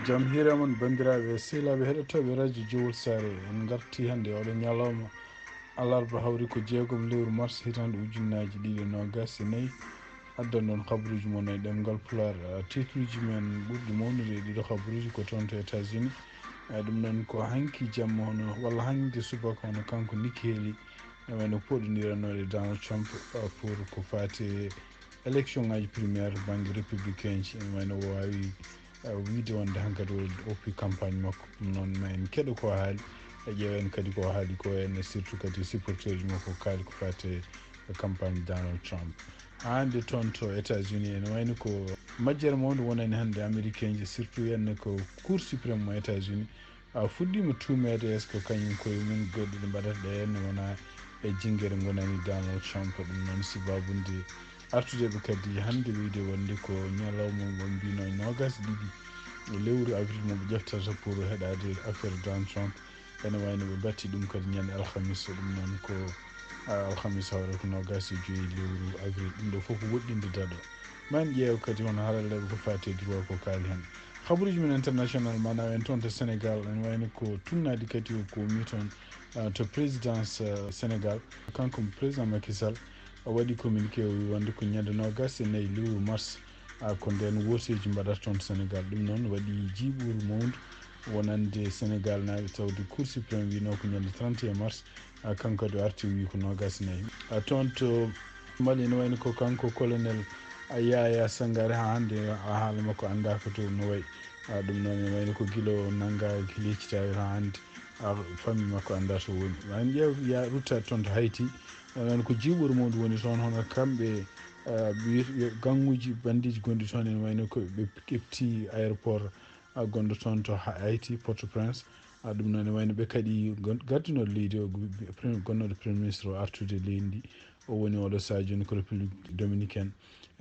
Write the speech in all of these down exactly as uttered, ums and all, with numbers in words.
Jam hiira mon, banndiraaɓe sehilaaɓe heɗotooɓe radio Jowol Saare. En ngarti hannde oɗo ñalawma alarba, hawri ko jeegom lewru mars, hitaande ujunnaaji ɗiɗi e noogas e nayi. Addan ɗon kabaruuji mon e ɗemngal Pulaar. Ah, titruuji men ɓurɗi mawnude e ɗiɗo kabaruuji ko toon to États-Unis. Ah, ɗum noon ko hanki jamma hono, walla hannde subaka hono kanko Nikki Haley, e wayno poɗondiranooɗo e Donald Trump, ah, pour ko faati e élection ngaji primaire bannge républicain ji, ene wayno o waawi, eh, wiide wonde hankadi o oppi campagne makko. Ɗum noon ma en keɗo ko haali, e ƴeewen kadi ko haali ko en, surtout kadi supporteur ji makko kaali ko faati e campagne Donald Trump. Hannde toon to États-Unis ene wayno ko majjere mawnde wonani hannde américain ji, surtout henne ko Cour suprême mo États-Unis, a fuɗɗiima tuumeede, est-ce que kañum koye mum goɗɗe ɗe mbaɗata ɗe ne wona e jinngere ngonani Donald Trump. Ɗum noon sibaabu nde artude ɓe kadi hannde wiyde wonde ko ñalawma mo mbino noogas ɗiɗi lewru avril mo ɓe ƴeftata pour heɗaade affaire Donald Trump. Ene wayno ɓe batti ɗum kadi ñande alhamis, ɗum noon ko, ah, alhamis hawre ko noogas e joyi lewru avril. Ɗum ɗo fof ko woɗɗinde daɗo. Ma en ƴeew kadi hono haralleeɓe ko faati e droit ko kaali heen. Habaruuji men international, maanaam en toon to Sénégal, en wayno ko tunnaade kadi o ko mi toon, ah, to présidence, ah, Sénégal. Kanko président Macky Sall o waɗi communiqué, o wi wonde ko ñande noogas e nayi lewru mars, ah, ko ndeen wooteeji mbaɗata toon Sénégal. Ɗum noon waɗi jiiɓuru mawndu wonande Sénégal naaɓe, tawde Cour suprême wino ko ñande trente et un mars, ah, kanko kadi o arti o wi ko noogas e nayi. Ah, toon to Mali ene wayno ko kanko colonel, ah, Yaya Sangare, haa hannde, ah, haala makko anndaaka to no wayi. Ah, ɗum noon ene wayno ko gila o nannga, gila yeccitaade haa hannde, ah, famille makko anndaa to woni. Ma en ƴeew ya ruttaade toon to Hayti. Ene wayno ko jiiɓuru mawndu woni toon, hono kamɓe, ah, ɓe wiyata ɓe gannguuji, banndiiji gonɗi toon ene wayno ko ɓe ƴefti aéroport, ah, gonɗo toon to Ha-, Hayti, Port-au-Prince. Ah, ɗum noon ene wayno ɓe kadi gon-, gardinooɗo leydi o, gu-, premier, gonnooɗo premier ministre o artude leydi ndi. O woni oɗo sahaa jooni ko République dominicaine.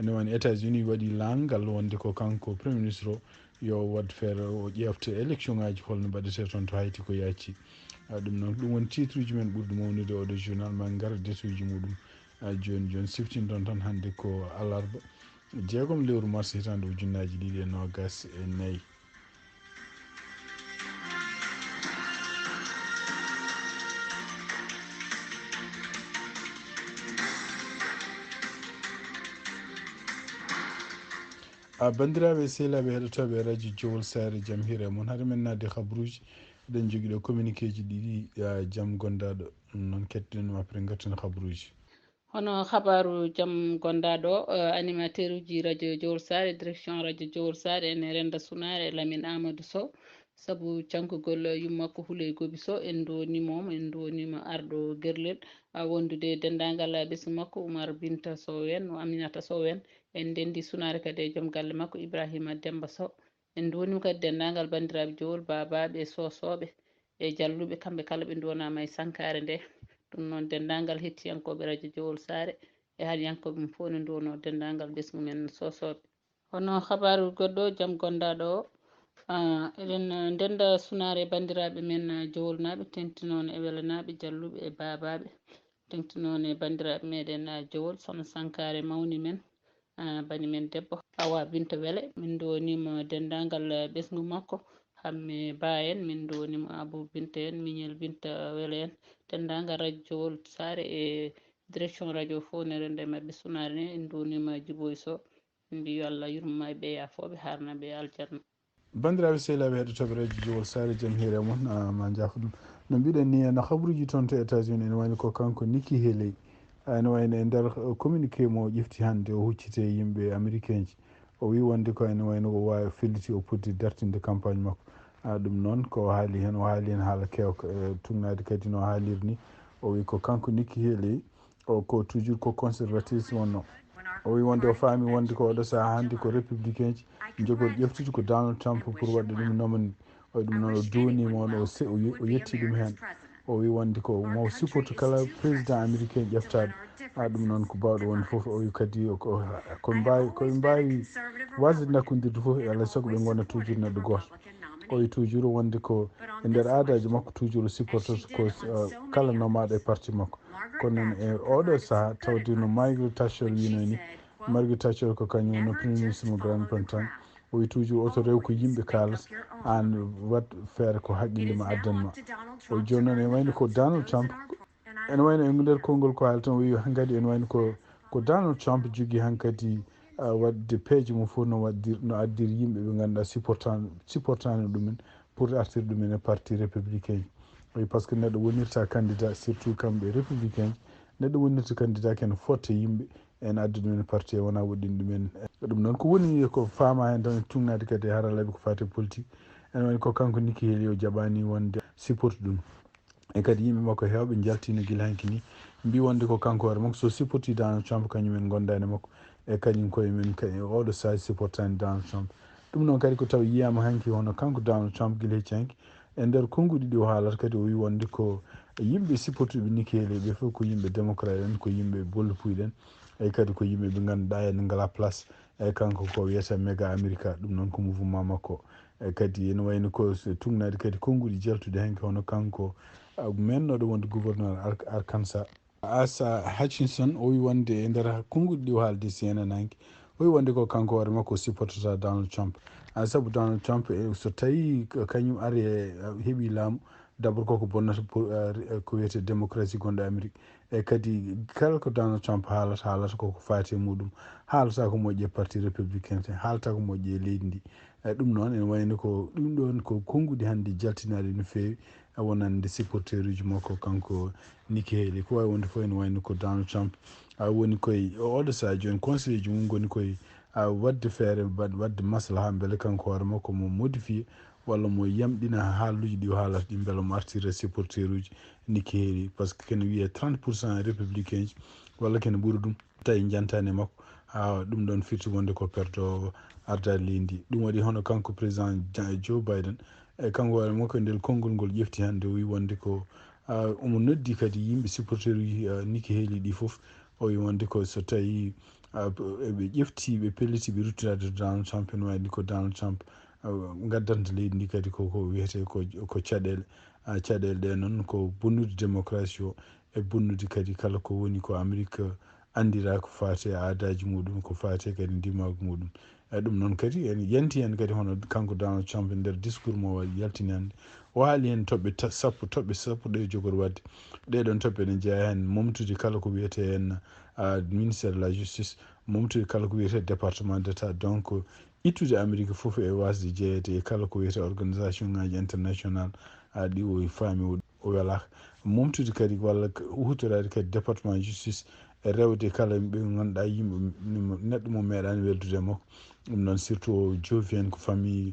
Ene wayno États-Unis waɗi laangal wonde ko kanko premier ministre o yo waɗ feere o ƴeewta élection ngaji holno mbaɗetee toon to Hayti ko yaaccii. Ah, ɗum noon, ɗum woni titruuji men ɓurɗi mawnude oɗo journal. Ma en ngar e détail uji muɗum, ah, jooni jooni. Siftinɗon tan hannde ko alarba, jeegom lewru mars hitaande ujunnaaji ɗiɗi e noogas e nayi. A banndiraaɓe sehilaaɓe heɗotooɓe radio Jowol Saare, jam hiira e mon. Hade men naatde habaruuji, eɗen njogii ɗo communiqué ji ɗiɗi, ah, jam gondaaɗo. Ɗum noon, kettoɗen ma après ngarten habaruuji. Hono habaru jam gondaaɗo, eh, animateur uji radio Jowol Saare, direction radio Jowol Saare, ene renda sunaare Lamine Amadou Sow, sabu cankugol yumma makko Huley Gobi Sow. En nduwoniima mo, en nduwoniima arɗo gerlel, ah, wondude e denndaangal ɓesngu makko Oumar Binta Sow en, Aminata Sow en. En ndenndi sunaare kadi e joom galle makko Ibrahima Demba Sow. En nduwoniima kadi denndaangal banndiraaɓe Jowol, baabaaɓe e soosooɓe e jalluɓe, kamɓe kala ɓe nduwanaama e sankaare nde. Ɗum noon, denndaangal hettiyankooɓe radio Jowol Saare e haliyankooɓe mum fof ne nduwanoo denndaangal ɓesngu men soosooɓe. Hono habaru goɗɗo jam gondaaɗo o, ah, eɗen, ah, ndennda sunaare banndiraaɓe men, ah, Jowolnaaɓe, teŋti noon e welanaaɓe, jalluɓe e baabaaɓe, teŋti noon e banndiraaɓe meɗen, ah, Jowol, Sohna Sankaare mawni men, ah, bani men debbo Awa Binta Wele. Min nduwoniima denndaangal, ah, ɓesngu makko, Hamme Ba en, min nduwoniima Abou Binta en, Miñel Binta Wele en, denndaangal radio Jowol Saare e direction radio fof ne renda e maɓɓe sunaare nde. En nduwoniima Jiboy Sow, en mbi yo Allah yurmo ma e ɓe yaafooɓe, haarna ɓe aljanna. Banndiraaɓe sehilaaɓe heɗotooɓe radio Jowol Saare, jam hiire mon, ah, ma njaafo ɗum. No mbiɗen ni, no habaruuji toon to États-Unis, ene wayno ko kanko Nikki Haley. Ah, ene wayno e nder, eh, communiqué mo o ƴefti hannde, o hucciti e yimɓe américain ji. O wi wonde ko ene wayno o waawi felliti o poti dartinde campagne makko. Ah, ɗum noon ko o haali heen, o haali heen haala keewka, eh, tugnaade kadi no haaliri ni. O wi ko kanko Nikki Haley, o ko toujours ko conservatrice wonno. O wi wonde o faami wonde ko oɗo sahaa hannde ko républicain ji njogori ƴeftude ko Donald Trump pour waɗde ɗum nominee. O wi ɗum noon o duwaniima on, o se-, o ye-, o yetti ɗum heen. O wi wonde ko mo supporte kala président américain ƴeftaɗo. A ɗum noon ko baawɗo wonde fof. O wi kadi ko, ko mbaawi, ko ɓe mbaawi waasde nakkondirde fof, alaa e sago ɓe ngona toujours neɗɗo gooto. O wi toujours wonde ko e nder aadaaji makko toujours o supportata ko, uh, kala nomaaɗo e parti makko. Kono noon e oɗo sahaa tawde no Margaret Thatcher wino ni, Margaret Thatcher ko kañum woni premier ministre mo Grande-Bretagne. O wi toujours oto rew ko yimɓe kaalata, aan waɗ feere ko haqqille ma addan ma. O jooni noon ene wayno ko Donald Trump, ene wayno e nder konngol ko haalata o wi hankadi ene wayno ko ko Donald Trump jogii hankadi, ah, waɗde peeje mum fof no waɗdir no addir yimɓe ɓe ngannduɗaa supportano supportano ɗumen pour artir ɗumen e parti républicain. Wi par ce que neɗɗo wonirta candidat surtout kamɓe républicain neɗɗo wonirta candidat ken fotte yimɓe en addu ɗumen parti e wona woɗɗin ɗumen. Ɗum noon ko woni ko faama heen tan e tugnaade kadi e haralleeɓe ko faati e politique. Ene wayno ko kanko Nikki Haley o jaɓaani wonde supporte ɗum. E kadi yimɓe makko heewɓe njaltiino gila hanki ni mbi wonde ko kanko hoore makko so supporti Donald Trump kañum en ngondaani makko e kañum koye men ka e oɗo saji supportani Donald Trump. Ɗum noon kadi ko taw yiyaama hanki hono kanko Donald Trump gila hecci hanki e nder konnguɗi ɗi o haalata kadi o wi wonde ko yimɓe supportuɓe Nikki Haley ɓe fof ko yimɓe démocrate en ko yimɓe bolle puyɗen. Eyyi kadi ko yimɓe ɓe ngannduɗaa en ngala place. Eyyi kanko ko wiyata méga America ɗum noon ko mouvement makko. Eyyi kadi ene wayno ko tugnaade kadi konnguɗi jaltuɗi hanki hono kanko mennoɗo wonde gouverneur Arkansas Asa Hutchinson o wi wonde e nder konnguɗi ɗi o haalde CNN hanki o wi wonde ko kanko hoore makko supportata Donald Trump. Sabu Donald Trump e so tawi kañum ari e heɓi laamu d'abord koko bonnata ko wiyete démocratie gonɗo Amérique. E kadi kala ko Donald Trump haalata haalata koko faati e muɗum. Haalata ko moƴƴe parti républicain haalata ko moƴƴe leydi ndi. E ɗum noon ene wayno ko ɗum ɗon ko konnguɗi hannde jaltinaɗi no feewi wonande supporteruji makko kanko Nikki Haley ko wawi wonde fof ene wayno ko Donald Trump a woni koye oɗo saha joni conseil ji mum goni koye a wadde feere wadde maslaha beele kanko hoore makko mo modifié walla mo yamɗina haaluji ɗi o haalata ɗi beele mo artira supporteruji Nikki Haley par ce que kene wiye trente pour cent républicain ji walla kene ɓuura ɗum tawi jantani e makko ha ɗum ɗon firti wonde ko perdowo ardali leydi ndi ɗum waɗi hono kanko président joe biden e kanko waɗa makko e nder konngol ngol ƴefti hannde o wi wonde ko omo noddi kadi yimɓe supporteruji Nikki Haley ɗi fof o wi wonde ko so tawi ɓe ƴefti ɓe pelliti ɓe ruttinaade to Donald Trump ene wayni ko Donald Trump ngaddanta leydi ndi kadi koko wiyete ko caɗele caɗele ɗe noon ko bonnude démocratie o e bonnude kadi kala ko woni ko Amerique anndira ko faati e aadaaji muɗum ko faati e kadi ndimaagu muɗum. E ɗum noon kadi en yanti heen kadi hono kanko Donald Trump e nder discours mo waɗi yaltini hannde o haali heen toɓɓe sappo toɓɓe sappo ɗe jogori waɗde. Ɗee ɗoon toɓɓe ene jeyaa heen momtude kala ko wiyetee heen ministère de la justice, momtude kala ko wiyetee département d'état donc ittude Amerique fof e wasde jeyeede e kala ko wiyetee organisation ngaji international. Ɗi o faami o o welaka momtude kadi walla hutorade kadi département justice e rewde kala ɓe ganduɗa yimɓe neɗɗo mo meeɗani weldude e makko. Ɗum noon surtout o joofi hen ko famille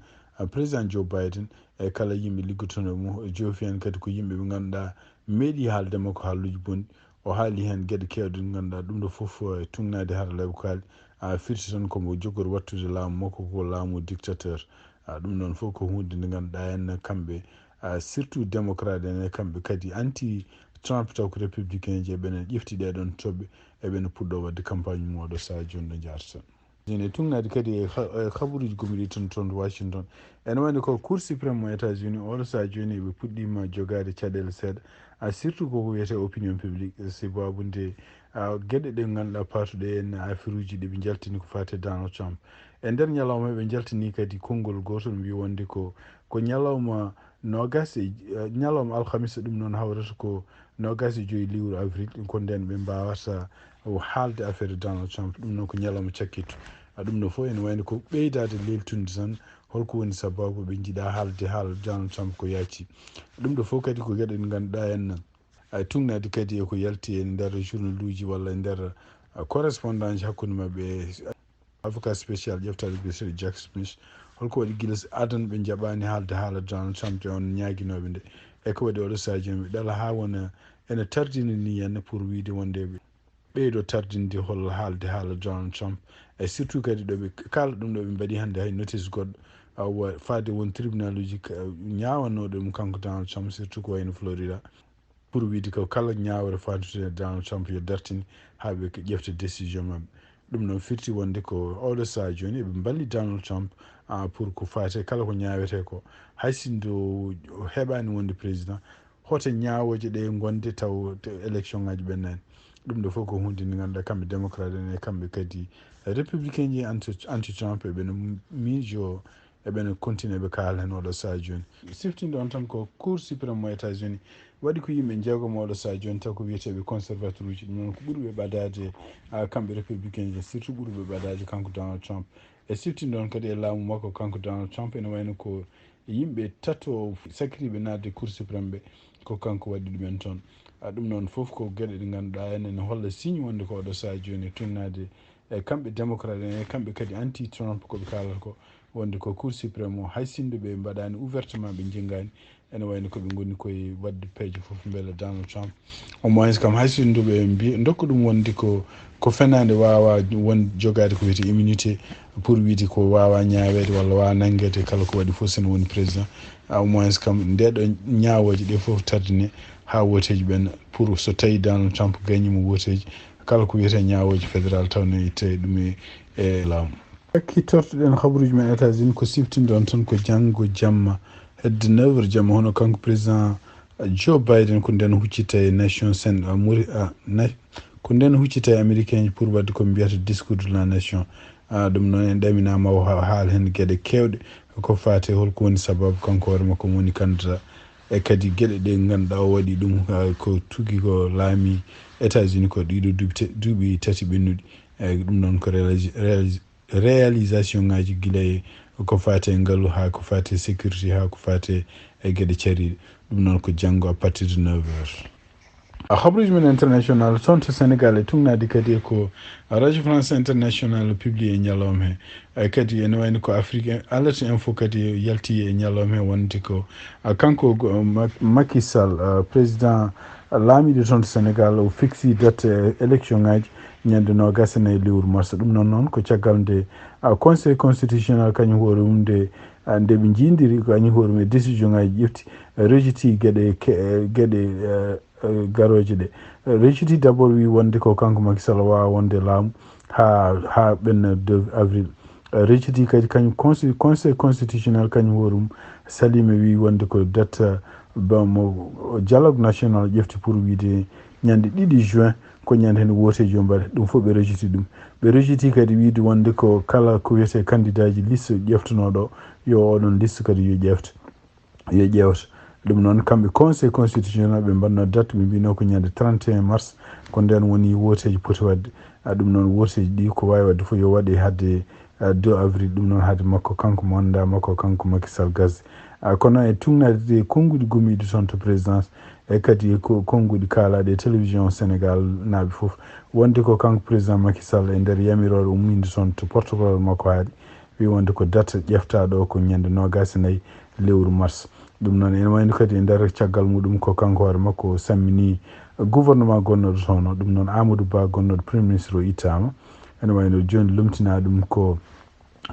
président joe biden e kala yimɓe liggotono mo joofi hen kadi ko yimɓe ɓe ganduɗa meeɗi haalde makko haalluji bonɗi. O haali heen geɗe keewɗe ɗe ngannduɗaa ɗum ɗo fof e tugnaade haralleeɓe ko haali a firti tan ko mbo jogori wattude laamu makko ko laamu dictateur. Ɗum noon fof ko huunde nde ngannduɗaa en kamɓe surtout démocrate en e kamɓe kadi anti trump taw ko républicain ji eɓene ƴefti ɗeɗon toɓɓe eɓene puɗɗo waɗde campagne mum oɗo saha jooni ɗo jaarta tan. Ene tugnaade kadi e kabaruuji gomɗi tan toon to Washington. Ene wayno ko Cour suprême mo États-Unis oɗo saha jooni ɓe puɗɗiima jogaade caɗeele seeɗa a surtout koko wiyetee opinion publique sababu nde geɗe ɗe ngannduɗaa paatuɗe en afiruuji ɗi ɓe njaltini ko faati e Donald Trump. E nder ñalawma ɓe njaltini kadi konngol gootol mbi wonde ko ko ñalawma noogas e ñalawma alhamisa ɗum noon hawrata ko noogas e joyi lewru avril ko nden ɓe mbawata haalde affaire donald trump ɗum noon ko ñalawma cakkitto. Ɗum ɗo fof ene wayno ko ɓeydaade leltunde tan holko woni sababu ɓe njiɗa haalde haala donald trump ko yaaci. Ɗum ɗo fof kadi ko geɗe ɗe ngannduɗa en tugnaade kadi eko yalti e nder journaluji walla e nder correspondance hakkunde maɓɓe. Avocat spécial ƴeftaade Bishop Jack Smith holko waɗi gila adan ɓe njaɓani haalde haala Donald Trump e on ñaaginooɓe nde e ko waɗi oɗo sadio ɓe ɗala haa wona ene tardini ni yanne pour wiide wonde ɓe ɓeydo tardinde hol haalde haala Donald Trump e surtout kadi ɗo ɓe kala ɗum ɗo ɓe mbaɗi hannde hay notice goɗɗo awa faade won tribunal uji ñaawanoɗo ɗum kanko Donald Trump surtout ko wayno Florida. Pour wiide ko kala ñaawre faatude e Donald Trump yo dartine haa ɓe ƴefta décision maɓɓe. Ɗum noon firti wonde ko oɗo saha jooni eɓe mballi Donald Trump pour ko faate kala ko ñaawetee ko hay si nde o heɓaani wonde président hoto ñaawooje ɗe ngonde taw élection ngaji ɓennaani. Ɗum ɗo fof ko huunde nde ngannduɗaa kamɓe démocrate en e kamɓe kadi Républicain ji anti anti Trump eɓe no miijo, eɓe no continue ɓe kaala heen oɗo saha jooni. Siftinde on tan ko Cour suprême mo États-Unis waɗi ko yimɓe jeegom oɗo saha jooni, taw ko wiyeteeɓe conservateur uji, ɗum noon ko ɓuri ɓe ɓadaade, ah, kamɓe républicain ji, surtout ɓuri ɓe ɓadaade kanko Donald Trump. E siftinde on kadi e laamu makko kanko Donald Trump, ene wayno ko yimɓe tato sakiriiɓe naatde Cour suprême ɓe, ko kanko waɗi ɗumen toon. Ah, ɗum noon fof ko geɗe ɗe ngannduɗaa enen ene holla signe wonde ko oɗo saha jooni e tunnaade e kamɓe démocrate en, e kamɓe kadi anti Trump, ko ɓe kaalata ko wonde ko Cour suprême o, hay sinno ɓe mbaɗaani ouvertement, ɓe njenngaani, ene wayno ko ɓe ngoni koye waɗde peeje fof mbele Donald Trump, au moins kam, hay sinno ɓe mbi ndokka ɗum wonde ko, ko fenaande, waawa won jogaade ko wiyetee immunité, pour wiide ko waawa ñaaweede walla waawa nanngeede kala ko waɗi fof, so ene woni président. Au moins kam, nde ɗo ñaawooje ɗe fof tardine haa wooteeji ɓen, pour so tawi Donald Trump gañi mo wooteeji, kala ko wiyetee ñaawooje fédéral taw ne itte ɗum e, e laamu. Ki tortuɗen habaruuji men États-Unis ko siftinde on tan ko janngo jamma hedde neuf heures jamma, hono kanko président Joe Biden, ko nden huccita e nation sen, a, muri, a, na-, ko nden huccita e américain ji pour waɗde ko mbiyata discours de la nation. A, ɗum noon en ɗaminaama o ha-, haala heen geɗe keewɗe ko faati e holko woni sababu kanko hoore makko mo woni candidat. E kadi geɗe ɗe ngannduɗaa o waɗi ɗum, a, ko tugi ko laami États-Unis ko ɗiɗo duuɓi te-, duuɓi tati ɓennuɗi. E ɗum noon ko réalisi-, réalisi-, réalisation ngaji gila e ko faati e ngalu, haa ko faati e sécurité, haa ko faati e geɗe cariiɗe. Ɗum noon ko janngo à partir de neuf heures. A, habaruuji men international toon to Sénégal e tugnaade kadi e ko Radio France International publié e ñalawma he. E kadi ene wayno ko Afrique Alerte Info kadi yalti e ñalawma he wonde ko, a, kanko go-, Ma-, Macky Sall, a, président laamiiɗo toon to Sénégal, o fixi date, e, élection ngaji ñande noogaas e nayi lewru mars. Ɗum noon, noon ko caggal nde, a, Conseil constitutionnel kañum hoore mum nde, a, nde ɓe njiidiri kañum hoore mum e décision ngaji ƴefti, a, rejeti geɗe ke-, geɗe, a, a, garooje ɗe. A, rejeti d'abord wi wonde ko kanko Macky Sall waawa wonde laamu haa, haa ɓenna deux avril. A, rejeti kadi kañum consi-, Conseil constitutionnel kañum hoore mum saliima wi wonde ko date, a, ba mo dialogue national ƴefti pour wiide ñande ɗiɗi juin ko ñande heen wooteeji o mbaɗe. Ɗum fof ɓe rejiti ɗum. Ɓe rejiti kadi wiide wonde ko kala ko wiyetee candidat ji liste ƴeftunooɗo yo oɗon liste kadi yo ƴeewte, yo ƴeewte. Ɗum noon kamɓe Conseil constitutionnel ɓe mbaɗno date, ɓe mbino ko ñande trente et un mars ko nden woni wooteeji poti waɗde. A, ɗum noon wooteeji ɗi ko waawi waɗde fof yo waɗe hadde, a, deux avril, ɗum noon haade makko kanko mo anndaa makko kanko Macky Sall gasde. A, kono e tugnaade ɗe konnguɗi gommiiɗi toon to présidence, e kadi ko konnguɗi kaalaaɗi e télévision Sénégal naaɓe fof, wonde ko kanko président Macky Sall e nder yamirooɗe ummiinde toon to protocole makko haaɗi, wi wonde ko date ƴeftaaɗo ko ñande noogaas e nayi lewru mars. Ɗum noon ene wayno kadi e nder caggal muɗum ko kanko hoore makko o sammini gouvernement gonnooɗo toon o. Ɗum noon Amadou Ba gonnooɗo premier ministre o ittaama. Ene wayno jooni lomtinaa ɗum ko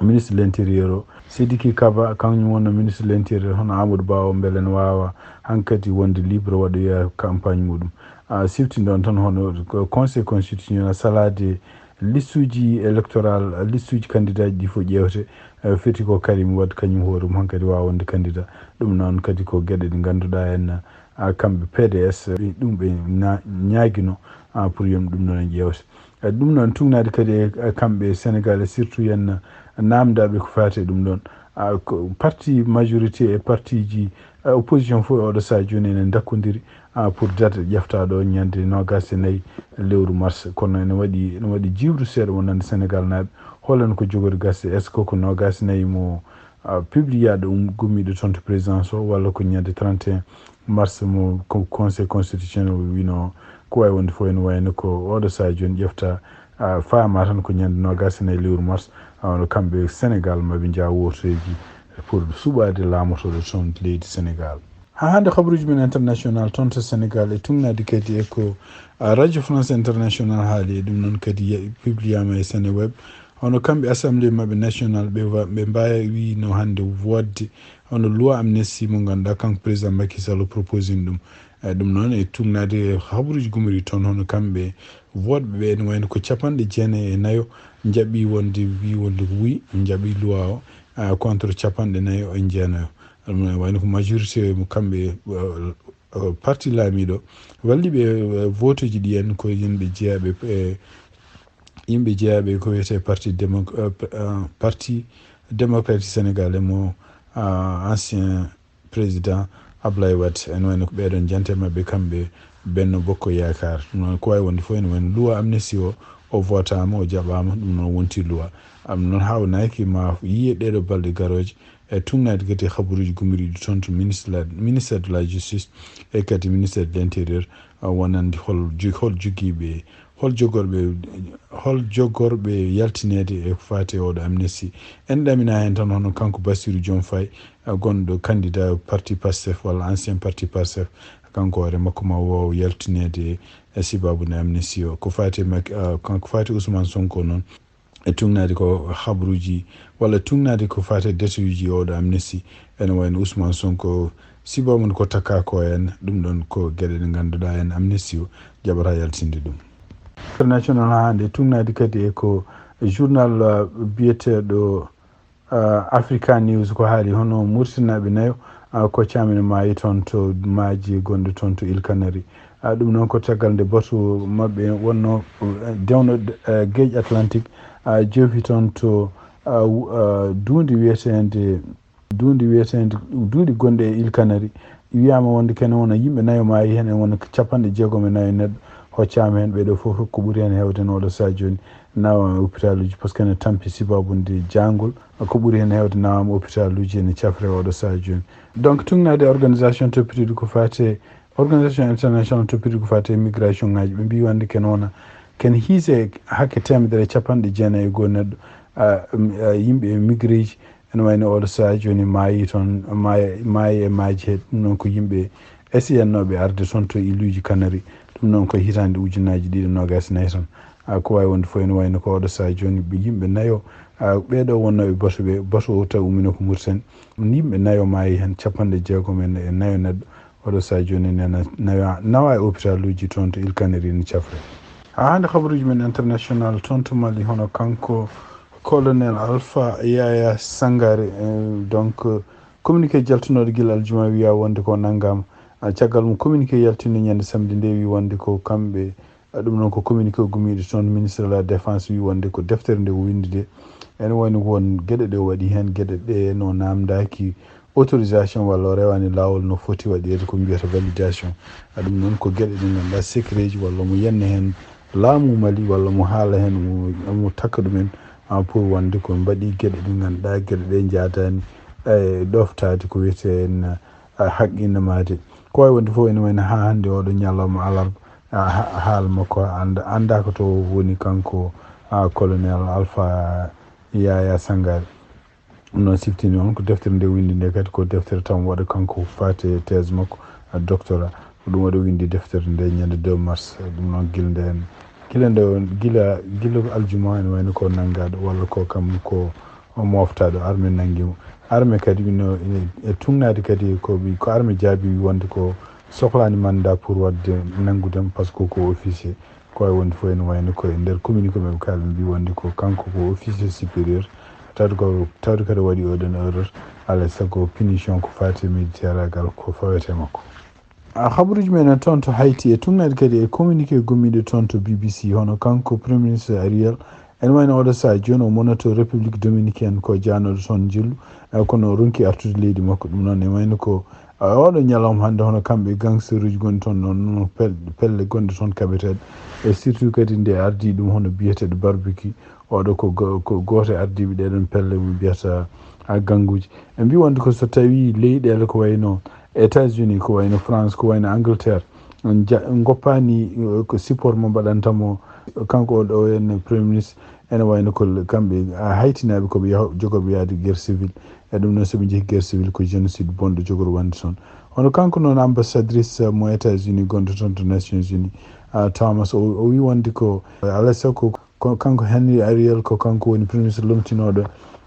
ministre de l'intérieur o, Sidiki Kaba, kañum wonno ministre de l'intérieur, hono Amadou Ba o, mbele ne waawa hankadi wonde libre waɗoya campagne muɗum. A, siftinde on tan hono ko Conseil constitutionnel salaade listuuji électoral, listuuji candidat ji ɗi fof ƴeewte, e, feti ko Karim Wade kañum hoore mum hankadi waawa wonde candidat. Ɗum noon kadi ko geɗe ɗe ngannduɗaa en, a, kamɓe P D S, ɓe, ɗum ɓe na-, ñaagino, a, pour yom ɗum noon en ƴeewte. E, ɗum noon tugnaade kadi e, e kamɓe Sénégal, e surtout yen naamndaaɓe ko faati e ɗum ɗoon. A, ko parti majorité e parti ji, e, opposition fof e oɗo saha jooni ene ndakkondiri, a, pour date ƴeftaaɗo ñande noogaas e nayi lewru mars. Kono ene waɗi, ene waɗi jiwru seeɗa wonande Sénégal naaɓe. Holan ko jogori gasde? Est-ce que ko noogaas e nayi mo, a, publiyaaɗo um gommiiɗo toon to présidence o, walla ko ñande trente et un mars mo co-, Conseil constitutionnel o wino ko waawi wonde fof ene wayno ko oɗo saha jooni ƴefta, a, faama tan ko ñande noogaas e nayi lewru mars, a, wano kamɓe Sénégal maɓe njaha wooteeji pour suɓaade laamotooɗo toon leydi Sénégal. Haa hannde habaruuji men international toon to Sénégal e tugnaade kadi e ko, a, Radio France International haali e ɗum noon kadi ya-, publiyaama e Seneweb. Hono kamɓe assemblée maɓɓe national ɓe wa-, ɓe mbaawi no hannde woodde hono loi amnistie mo ngannduɗaa kanko président Macky Sall o proposini ɗum. E ɗum noon e tugnaade habaruuji gumori toon hono kamɓe woodɓe ɓe ene wayno ko capanɗe jeenayi e nayo njaɓi wonde wi wonde ko wi njaɓi loi o, a, contre capanɗe nayo e jeenayo. Ɗum noon wayno ko majorité mo kamɓe, a, a, parti laamiiɗo walli ɓe, a, voteji ɗi en ko yimɓe jeyaɓe e yimɓe jeyaɓe ko wiyetee parti démo- eh, p- eh, parti démocratique sénégalais mo ah, ancien président Ablaye Wade. En wayno ko ɓeɗon jante maɓɓe kamɓe Benno Bokko Yakar. Ɗum noon ko wawi wonde fof ene wayno loi amnesty o o votama o jaɓama, ɗum noon wonti loi. Am noon hawnaki ma yiye ɗeɗo balɗe garoje e tunnade kadi e habaruji gumoriɗi toon to ministre la- ministère de la justice e kadi ministère de l'intérieur, ah, wonande hol jo- hol jogiiɓe hol jogorɓe hol jogorɓe yaltinede e ko fati e oɗo amnesty. En ɗamina hen tan hono kanko Bassirou Diomaye Faye, ah, gonɗo candidat parti Pastef walla ancien parti Pastef, kanko hoore makko ma waw yaltinede e sibabu nde amnesty o. Ko fati e mak- ah, kanko fati Ousmane Sonko noon, e tunnade ko habaruji walla tunnade ko fati e datuji oɗo amnesty, ene wayno Ousmane Sonko sibabu nde ko takka ko en, ɗum ɗon ko geɗe ɗe ganduɗa en amnesty o jaɓata yaltinde ɗum. International ha hande tunnade kadi e ko journal ah, biyeteɗo ah, Africa News ko haali hono Murtinaɓe nayo ah, ko camin maayi toon to maaji gonɗo toon to Îles Canaries. Ah, ɗum noon ko caggal nde batu maɓɓe wonno eh, dewno eh, geej Atlantique ah, joofi toon to ah, w- ah, duundi wiyetende duundi wiyetende duundi gonɗe e Îles Canaries. Wiyama wonde kene wona yimɓe nayo maayi hen, en wona capanɗe jeegom e nayo neɗɗo hoccama hen. Ɓeɗo fof ko ɓuri hen hewde no oɗo saha joni nawama e hôpital uji par ce que ene tampi sibabu nde jangol. Ko ɓuri hen hewde nawama hôpital uji ene cafre oɗo saha joni. Donc tunnade organisation toppitiɗo ko fate organisation international toppitiɗo ko fate migration ngaji, ɓe mbi wonde ken wona ken hiise hakke temedere e capanɗe jeenayi e goho neɗɗo ah, m- ah, yimɓe e migreji. Ene wayno oɗo saha joni maayi toon maayi maayi e maaji he, ɗum noon ko yimɓe esiyannoɓe arde toon to iluji Kanari. Ɗum noon ko hitande ujunaji ɗiɗi nogas e nayi toon. Ah, ko wawi wonde fof ene wayno ko oɗo saha joni ɓe yimɓe nayo ah, ɓeɗo wonnoɓe batu ɓe batu o taw ummino ko Mauritanie. Yimɓe nayo maayi hen, capanɗe jeegom e e nayo neɗɗo oɗo saha joni nena nawa nawa e hôpital uji toon to Îles Canaries ne cafre. Ha hande habaruji men international toon to Mali hono kanko colonel Alpha Yaya Sangare eh, donc communiqué jaltunoɗo gila aljuma wiya wonde ko nanngama. Ah, caggal mum communiqué yaltinde ñande samedi nde wi wonde ko kamɓe ah, ɗum noon ko communiqué gummiɗo toon ministre de la défense wi wonde ko deftere nde o windi nde ene wayno won geɗe ɗe o waɗi hen geɗe ɗe no namdaki autorisation walla o rewani lawol no foti waɗirde ko mbiyata validation. Ah, ɗum noon ko geɗe ɗe ganduɗa secret ji walla mo yenna hen laamu Mali walla mo haala hen mo mo takka ɗumen ah, pour wonde ko mbaɗi geɗe ɗe ganduɗa geɗe ɗe jadani e ɗoftade ko wiyete en ah, haqqinamaade. Ko wawi wonde fof ene wayno ha hande oɗo ñalawma alarba ah, ha- haala makko anda anda ko to woni kanko ah, colonel Alpha Yaya Sangare. Ɗum noon siftini on ko deftere nde windi nde kadi ko deftere tan waɗa kanko fate thèse makko ah, doctorat. Ko ɗum waɗa windi deftere nde ñande deux mars. Ɗum noon gila nden gila nde gila gila aljuma ene wayno ko nanngaɗo walla ko kam ko o moftaɗo arme nanngimo. Arme kadi ino e tunnade kadi ko ɓi ko arme jaabi wonde ko sohlani mandat pour waɗde nanngudem par ce que ko officier. Ko wawi wonde fof ene wayno ko e nder communiqué maɓe kala ɓe mbi wonde ko kanko ko officier supérieur tawde ko tawde kadi waɗi oɗon erreur alay saago punition ko fati e militaire agal ko fawete makko. Ah, habaruji men en toon to Hayti e tunnade kadi e communiqué gommiɗo toon to B B C hono kanko premier ministre Ariel ene wayno oɗo saha joni o monato République dominicaine ko janoɗo toon njillu eh, kono o ronki artude leydi makko. Ɗum noon e wayno ko ah, oɗo ñalawma hannde hono kamɓe gangster uji gonɗi toon noon no pel- pelle gonɗe toon kaɓeteɗe e surtout kadi nde ardi ɗum hono biyeteɗo barbecue. Oɗo ko go- ko goto e ardiɓe ɗeɗon pelle mo mbiyata ah, ganguji. Ɓe mbi wonde ko so tawi leyɗele ko wayno États-Unis ko wayno France ko wayno Angleterre on ja- goppani eh, ko support mo mbaɗantamo kanko oɗo en premier ministre ene wayno ko kamɓe ah, haytinaɓe koɓe yaho jogoɓe yaade guerre civile. E ɗum noon soɓe jeehi guerre civile ko génocide bonɗo jogoro wonde toon. Hono kanko noon ambassadrice mo États-Unis gonɗo toon to Nations Unis ah, Thomas o o wi wonde ko alay sago ko kanko Henry Ariel ko kanko woni premier ministre lomtinoɗo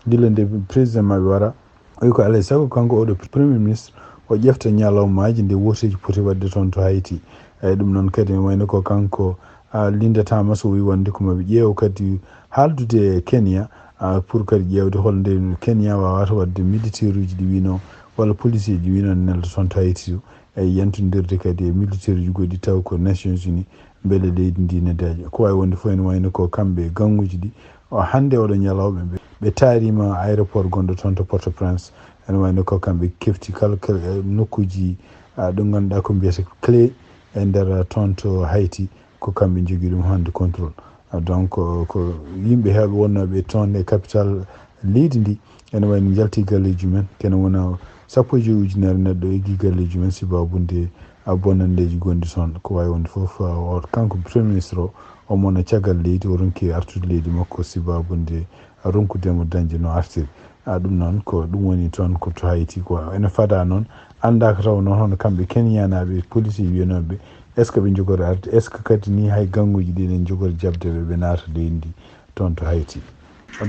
gila nde président maɓe wara. O wi ko alay sago kanko oɗo premier ministre o ƴefta ñalawmaji nde woteji poti wadde toon to Hayti. Eyyi ɗum noon kadi ne wayno ko kanko ah, Linda Thomas o wi wonde ko maɓe ƴeewa kadi haaldude e Kenya ah, pour kadi ƴeewde holnde Kenya wawata wadde militaire uji ɗi wino walla policier ji wino nelda toon to Hayti o. Eyyi yantodirde kadi e militaire uji goɗɗi taw ko Nations Unis Mbele leydi ndi ne daaƴa? Ko waawi wonde fof ene wayno ko kamɓe ganguuji ɗi. O, hannde oɗo ñalawma ɓe, ɓe taarima aéroport gonɗo toon to Port-au-Prince. Ene wayno ko kamɓe kefti kala, kala, eh, nokkuuji, ah, ɗo ngannduɗaa ko mbiyata clé e nder, ah, toon to Haïti, ko kamɓe njogii ɗum hannde contrôle. Ah, donc, ko yimɓe heewɓe wonnooɓe toon e capital leydi ndi, ene wayno njalti galleeji men, kene wona sappo e joyi ujunere neɗɗo eggi galleeji men, sibaabude, ah, bonanndeeji gonɗi toon. Ko waawi wonde fof, ah, o, kanko Premier Ministre o, omo wona caggal leydi, o ronki artude leydi makko, sibaabude, ah, ronkude mo dañde no artiri. Ah, ɗum noon ko ɗum woni toon ko to Haïti ko. Ene fada noon, anndaaka taw noon hono kamɓe Kenyanaaɓe, police wiyanooɓe, est-ce que ɓe njogori arde? Est-ce que kadi ni hay ganguuji ɗi ne njogori jaɓde ɓe, ɓe naata leydi ndi toon to Haïti?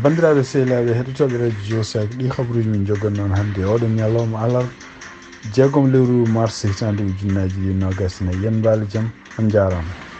Banndiraaɓe sehilaaɓe heɗotooɓe Radio Josaak, ɗi habruuji min njoggat noon hannde oɗo ñalawma alarba, jeegom lewru mars hitaande ujunnaaji ɗiɗi e noogaas e nayi. Yen mbaal jam, on njaaraama.